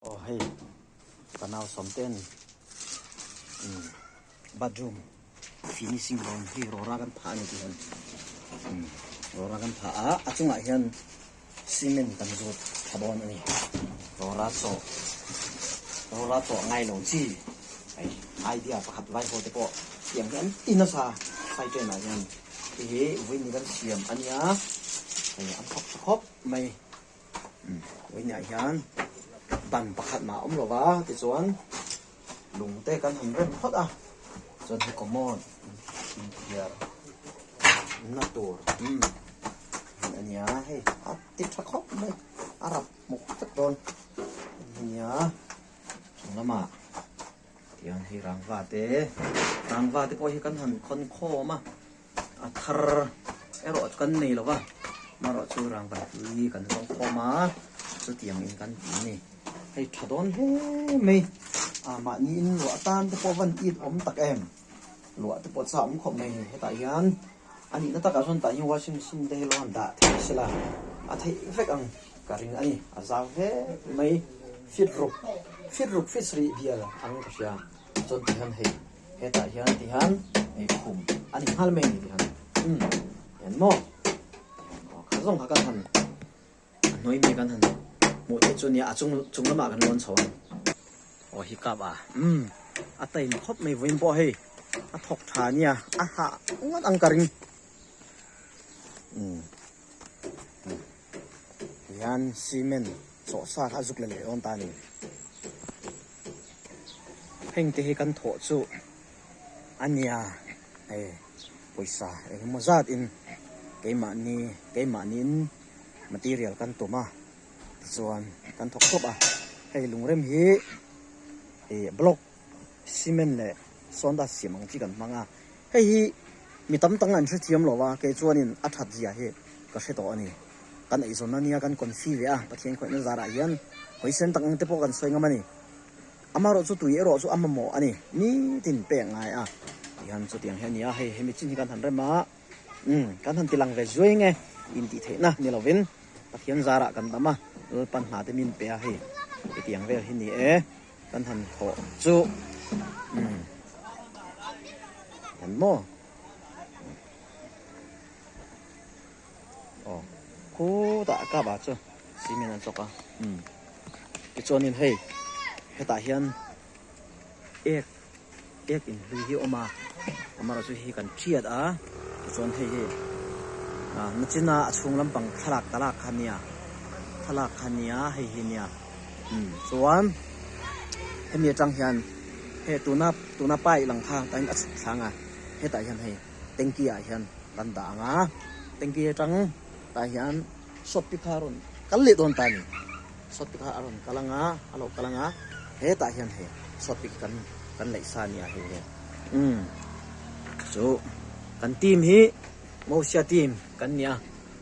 Aw hei ka nau sawmten umm bathroom finishing dawn hei rawra kan phah a ni tih hian umm rawra kan phah a a chungah hian cement kan zawt tha dawn a ni rawra chawh rawra chawh ngai lo chi hei idea pakhat vai ho te pawh tiang hi an ti nasa side train ah hian hei hi vawiin kan siam a nia hei an thawk tha khawp mai. Vawiinah hian ban pakhat mah a awm lo va tichuan lung te kan han rem phawt a chuan hei commode inthiar na tur umm a nia hei a ti tha khawp mai a rap hmuk vek dawn a nia chung lamah tiang hei rangva te rangva te pawh hi kan han khawn khawm a. A thar erawh chu kan nei lo va, amaherawh chu rangva hlui kan zawng khawm a, chutiang in kan ti a ni. Hei tha dawn hle mai, ah mahni in luah tan te pawh van it awm tak em, luah te pawh chak awm khawp mai hei hetah hian a nihna takah chuan tah hian washing machine te hi lo han dah theih se la, a theih vek ang ka ring a ni, a zau hle mai, fit ruk fit ruk fit sarih bial ang ka hria chuan ti hian hei. Hetah hian ti hian ei khum a ni nghal mai a ni ti hian umm hian maw aw kha zawng kha kan han a hnuai mi kan han hmuh theih chu nia a chung chung lamah kan lawn chho ang aw hi kap a umm a taim khawp mai vawiin pawh hei a thawk tha nia a hah ngawt ang ka ring umm hian cement chawh sa kha a zuk la leh dawn ta a ni. Heng te hi kan thawh chu a nia hei pawisa eng emaw zat in keimahni keimahni in material kan tum a tichuan kan thawk tawp a hei lungrem hi ih block cement leh sawn dust siam ang chi kan hmang a hei hi mi tam tak an hrethiam lo a kei chuanin a that zia hi ka hre tawh a ni. Kan eizawn ania kan confi ve a, Pathian khawihna zarah hian hawisen tak ang te pawh kan sawi ngam a ni. Amaherawh chu tui erawh chu a mamawh a ni, nitin pek ngai a. Tihian chutiang hi a ni a, hei hemi chin hi kan han rem a, umm kan han tilang ve zuai nge intihtheihna ni lovin Pathian zarah kan dam a, Lalpan hna te min pe a hei hetiang vel hi ni e, kan han thawh chu umm an maw. Aw khutah kap ah chu cement an chawk a umm tichuanin hei hetah hian ek ek in hlui hi a awm a amaherawh chu hei kan thiat a tichuan hei hi ah nachina a chhung lampang thlalak ta lak kha ania thlalak kha ania hei hi ania umm chuan hemi atang hian hei tuna tuna pipe lang kha tain a chhuk thlang a hetah hian hei. Tanky ah hian kan dah ang a, tanky atang tah hian shop te kha a rawn kal leh dawn ta a ni, shop te kha a rawn kal ang a, a lo kal ang a, hetah hian hei shop te khi kan kan laih sa a nia hei hi umm chu kan team hi Mosia team kan ni a,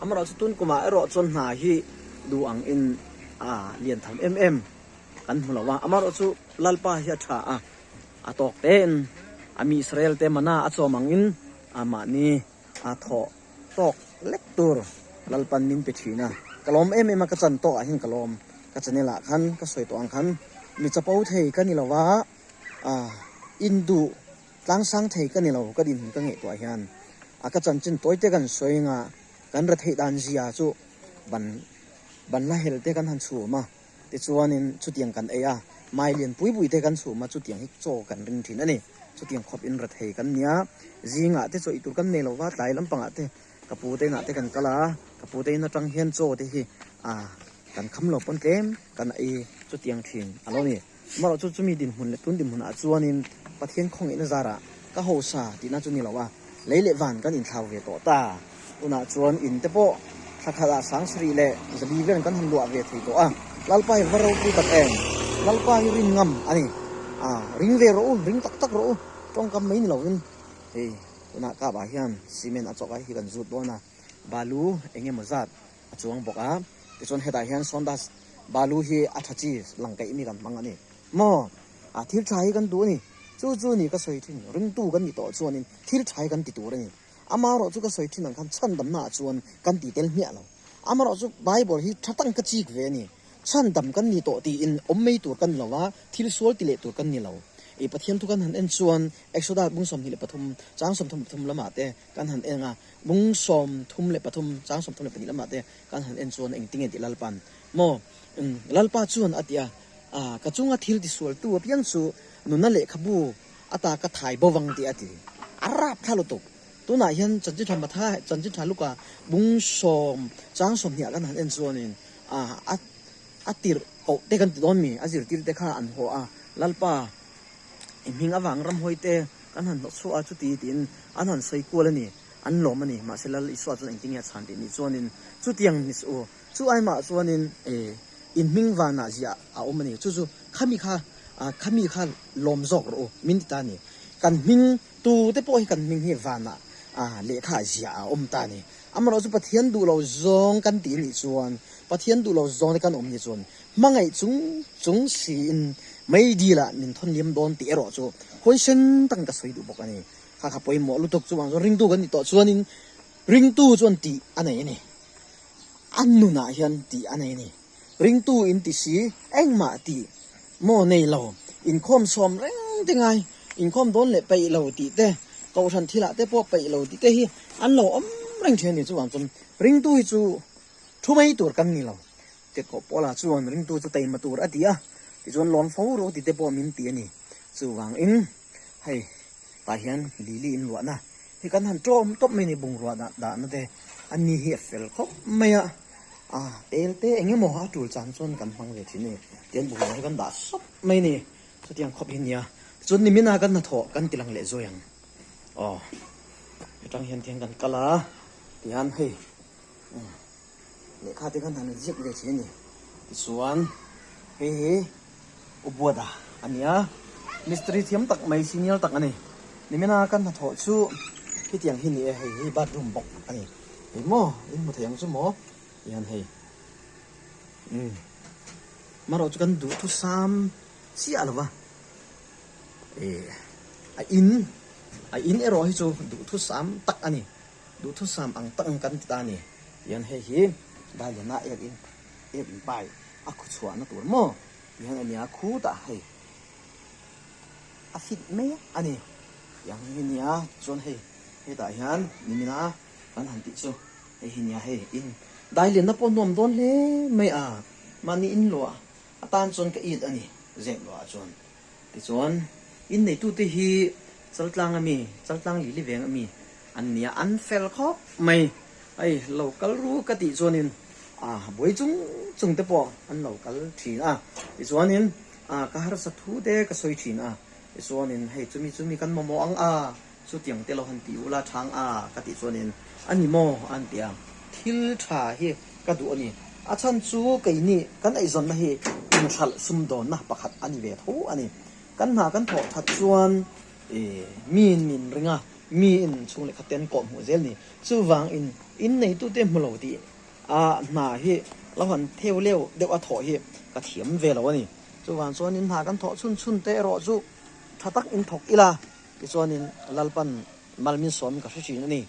amaherawh chu tun kumah erawh chuan hna hi duh ang in a lian tham em em kan hmu lo a, amaherawh chu Lalpa hi a tha a. A tawk tein a mi Israel te mana a chawm angin amahni a thawh tawk lek tur Lalpan min pe thin a. Ka lawm em em a, ka chan tawk ah hian ka lawm. Ka channel ah khan ka sawi tawh ang khan mi chapo thei ka ni lo va, induh tlangsang thei ka ni lo ka dinhmun ka ngaihtuah hian a ka chanchin tawi te kan sawi anga kan retheih dan zia chu ban ban la hel te kan han chhum a. Tichuanin chutiang kan ei a, mai lian pui pui te kan chhum a, chutiang hi chaw kan ring thin a ni. Chutiang khawp in rethei kan nia, zingah te chaw ei tur kan nei lo va, tlai lampangah te ka pu te inah te kan kal a, ka pu te in atang hian chaw te hi ah kan kham lo pawn tlem kan ei chutiang thin a lo ni. Amaherawh chu chumi dinhmun leh tun dinhmunah chuanin Pathian khawngaihna zarah ka hausa tihna chu ni lo a, lei leh van kan inthlau ve tawh ta. Tunah chuan in te pawh thla khatah Sangsarih leh Zabi vel kan han luah ve thei tawh a, Lalpa hi va ropui tak em? Lalpa hi rin ngam a ni. A, ring ve rawh u, ring tak tak rawh u, tawngkam mai ni lovin. Hei, tunah kapah hian cement a chawk a, hei kan zut dawn a, balu eng emaw zat a chuang bawk a, tichuan hetah hian sawndas balu hi a tha chi lang kaih mi kan hmang a ni. Maw? A, thil tha hi kan duh a ni. Chu chu ni ka sawi thin, ringtu kan ni tawh chuanin thil tha hi kan ti tur a ni. Amaherawh chu ka sawi thin ang khan chhandamna ah chuan kan ti tel hmiah lo. Amaherawh chu Bible hi tha tak ka chik ve a ni. Chhandam kan ni tawh tiin awm mai tur kan ni lo a, thil sual ti leh tur kan ni lo. I Pathian thu kan han en chuan Exodus bung 23 chang 33 lamah te kan han en a, bung 33 chang 32 lamah te kan han en chuan engtinge tih Lalpa'n maw Lalpa chuan a ti a, ka chunga thil ti sualtu apiang chu nuna lehkhabu ata ka thai bo vang tih a ti. A rap thla lutuk. Tunah hian Chanchin Tha Matha, Chanchin Tha Luka bung sawm chang sawmhnih ah kan han en chuanin a a tirh koh te kan ti dawn mi, a zirtir te kha an haw a, Lalpa i hming avang ramhawi te kan han hnawh chhuah a chuti tiin an han sawi kual a ni, an lawm a ni. Mahse Lal Isua chuan engtin nge a chhan tih ni chuanin chutiang ni suh u, chu aimah chuanin in hming vanah ziah a awm a ni, chu chu khami kha khami kha lawm zawk rawh u min ti ta a ni. Kan hming Tu te pawh hi kan hming hi vanah lehkha ziah a awm ta a ni. Amaherawhchu Pathian duh lo zawng kan tih nih chuan, Pathian duh lo zawng te kan awm nih chuan hmangaih chung chung siin meidilah min thawn liam dawn tih erawh chu huaisen takin ka sawi duh bawk a ni. Kha kha pawimawh lutuk chuvang chuan ringtu kan nih tawh chuanin ringtu chuan tih a nei a ni. A nunah hian tih a nei a ni. Ringtu in ti si, engmah tih maw nei lo, inkhawm sawm reng te ngai, inkhawm dawn leh peih lo tih te, kohhran thilah te pawh peih lo tih te hi an lo awm reng thin a ni. Chuvang chuan ringtu hi chu thu mai tur kan ni lo. Tirhkoh Paula chuan ringtu chu taima tur a ti a, tichuan lawm fo ru tih te pawh min ti a ni. Chuvangin hei tah hian Lili inluahna hi kan han ṭawm tawp mai a ni, bungrua dahna te a ni hi a fel khawp mai a. A tel te eng emaw a tul chang chuan kan hmang ve thin a ni. Tian bungrua hi kan dah sawp mai a ni. Chutiang khawp hi a nia. Tichuan nimina kan hnathawh kan ti lang leh zuai ang. Aw atang hian tiang kan kal a, tihian hei lehkha te khan han ziak ve thin a ni. Tichuan hei hi Ubuada a nia. Mistiri thiam tak mai senior tak a ni. Nimina kan hnathawh chu khitiang hi ni e, hei hi bathroom bawk a ni. Hei maw in hmu thei ang chu maw tihian hei umm marawh chu kan duhthusam chiah lo va eh a in a in erawh hi chu duhthusam tak a ni duhthusam ang tak ang kan ti ta a ni tihian hei hi dailiana ek in ek in pai a khaw chhuahna tur maw tihian a nia khutah hei a fit mai a ni tiang hi nia chuan hei hetah hian nimina. Kan han tih chu hei hi nia hei in dailianna pawh nuam dawn hle mai a, mahni in luah atan chuan ka it a ni zep luah ah chuan. Tichuan in neitute hi Chaltlang ami, Chaltlang Lili veng ami an nia, an fel khawp mai. Hei lo kal ru ka tih chuanin a buai chung chung te pawh an lo kal thin a, tichuanin a ka harsa thu te ka sawi thin a, tichuanin hei chumi chumi kan mamawh ang a, Chutiang te lo han ti ula chhang a ka tih chuanin a ni maw a han ti a, thil tha hi ka duh a ni. A chhan chu keini kan eizawnna hi inhralh sumdawnna pakhat a ni ve tho a ni. Kan hna kan thawh that chuan miin min ring a, miin chhung leh khat te an kawh hmuh zel ni. Chuvangin inneitute hmu lo tih a hna hi lo han theu leu deuh a thawh hi ka thiam ve lo a ni. Chuvang chuanin hna kan thawh chhun chhun te erawh chu tha tak in thawk ila. Tichuanin Lalpan Malmin sawm ka hre thin a ni.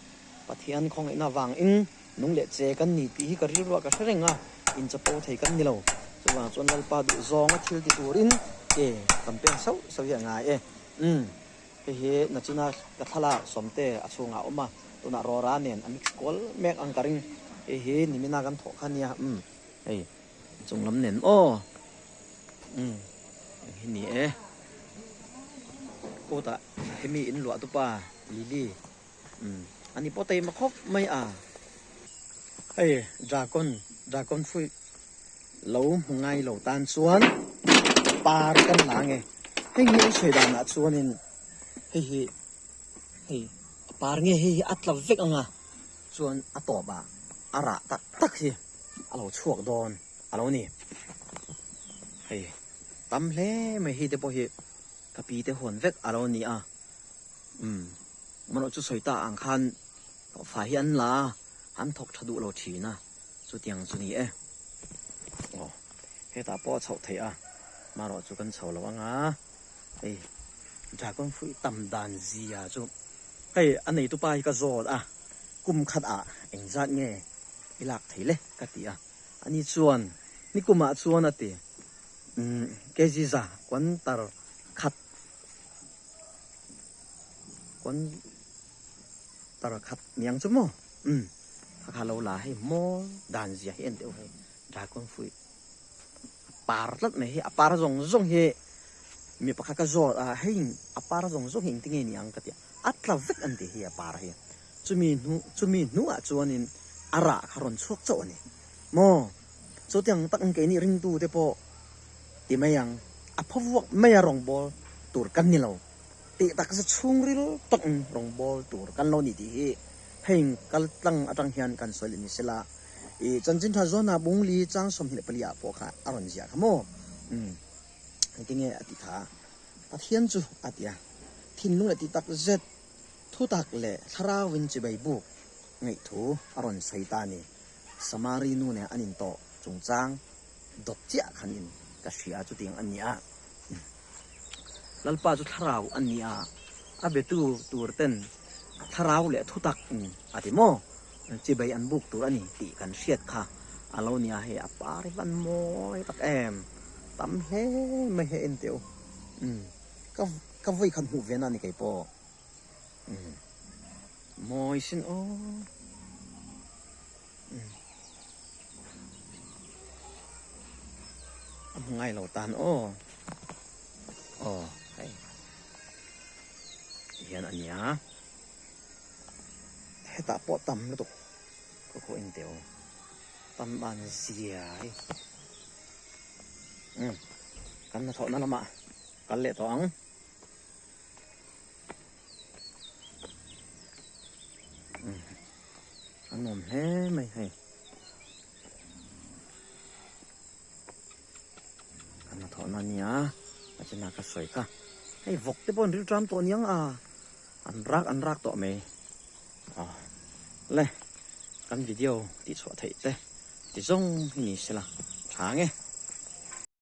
Pathian khawngaihna vangin nung leh che kan ni tih hi ka rilruah ka hre reng a, inchapo thei kan ni lo. Chuvang chuan Lalpa duh zawnga thil ti turin ke kan peng sauh sauh hi a ngai e. Umm, hei hi nachina ka thlalak sawmte a chhungah a awm a, tunah rawra nen a mix kual mek ang ka ring. Hei hi nimina kan thawh kha nia, umm, hei chunglam nen aw. Umm eng hi ni e kawtah hemi in luah tupa Lily umm ani pawh taima khawp mai a hei dragon dragon fruit lo hmu ngai lo tan chuan par kan la ange hei hi an sawi danah chuanin hei hi hei a par nge hei hi a tla vek anga chuan a tawp ah a rah tak tak hi a lo chhuak dawn. A lo ni. Hei tam hle mai hei te pawh hi ka pi te huan vek a lo ni a. Umm amaherawhchu sawi ta ang khan fa hi an la a, an thawk tha duh lo thin a, chutiang chu ni e. Aw hetah pawh a chhoh theih a, amaherawhchu kan chho lo anga hei dragon fruit tam dan zia chu hei a neitupa hi ka zawt a, kum khat ah engzat nge i lak thei le ka ti a. Ani chuan Nikumah chuan a ti, Umm, kg za quantar khat, quantar khat niang chu maw? Umm, kha kha lo la hei maw dan zia hi en deuh hei, dragon fruit a par tlat mai hi, a par zawng zawng hi mi pakhat ka zawt a, hei a par zawng zawng hi engtin nge niang ka ti a, a tla vek an ti hi a par hi. Chumi hnu chumi hnuah chuanin a rah kha rawn chhuak chauh a ni. Maw? Chutiang tak ang keini ringtute pawh ti mai ang, a phaw vuak maia rawngbâwl tur kan ni lo. Tih tak zet chhungril tak ang rawngbâwl tur kan lo ni tih hi heng kal tlang atang hian kan sawi leh ni sela. I chanchin tha zawnah Bungli chang 24 ah pawh kha a rawn ziah kha maw? Umm. Engtinge a ti kha? Pathian chu a ti a, thinlung leh tih tak zet Thutak leh thlarauin chibai buk ngaihthu a rawn sawi ta ni. Samari nu nen an intawh chungchang dawt chiah khan in ka hria chutiang an ni a. Lalpa chu thlarau an ni a, a betu tur ten thlarau leh thutak in a ti maw? Chibai an buk tur a ni tih kan hriat kha a lo nia hei a par hi van mawi tak em! Tam hle mai hei en teh u. Ka ka vawi khat hmuh ve na ni kei pawh. Umm mawi sin aw umm a hmu ngai lo tan aw aw hei ti hian a nia hetah pawh tam lutuk ka khaw en teh aw tam an zia hi umm kan hnathawhna lamah kal leh tawh ang. A nuam hle mai hei. Kan hnathawhna a nia a china ka sawi kha. Hei vawk te pawh an ril ṭam tawh niang a, an rak an rak tawh mai. Aw le kan video tih chhuah theih te ti zawng hi ni sela tha nge.